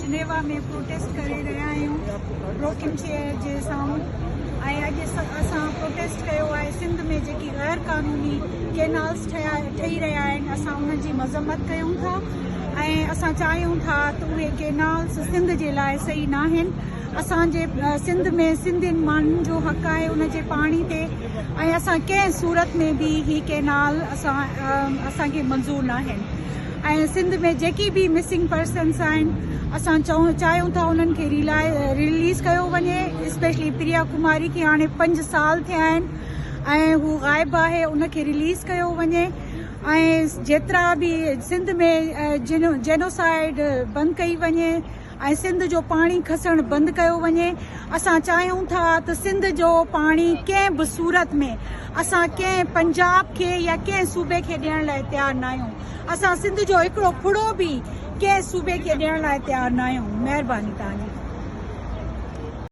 Geneva ۾ protest ڪري رهيا آهيون بروڪن چيئر جي سامهون ۽ اڄ اسان پروٽيسٽ ڪيو آهي سنڌ ۾ جيڪي غير قانوني ڪينالز ٺهيا ٺهي رهيا آهن اسان انهن جي مذمت ڪيون ٿا ۽ اسان چاهيون ٿا ته اهي ڪينالز سنڌ جي لاء صحيح ناهن اسان جي سنڌ ۾ سنڌين ماڻهن جو حق آهي ان جي پاڻي تي ۽ اسان ڪنهن صورت ۾ به هي ڪينال اسان اسان کي منظور ناهن ۽ سنڌ ۾ جيڪي به مسنگ پرسنس آهن اسان چئون چاهيون ٿا انهن کي رليز ڪيو وڃي اسپيشلي پريا ڪماري کي هاڻي 5 سال ٿيا آهن ۽ هو غائب آهي ان کي رليز ڪيو وڃي ۽ جيترا به سنڌ ۾ جينوسائيڊ بند ڪئي وڃي ۽ سنڌ جو پاڻي کسڻ بند ڪيو وڃي اسان چاهيون ٿا ته سنڌ جو پاڻي ڪنهن به صورت ۾ اسان ڪنهن پنجاب کي يا ڪنهن صوبي کي ڏيڻ لاء تيار ناهيون اسان سنڌ جو هڪڙو ڦڙو به ڪنهن صوبي کي ڏيڻ لاء تيار ناهيون مهرباني توهان جي.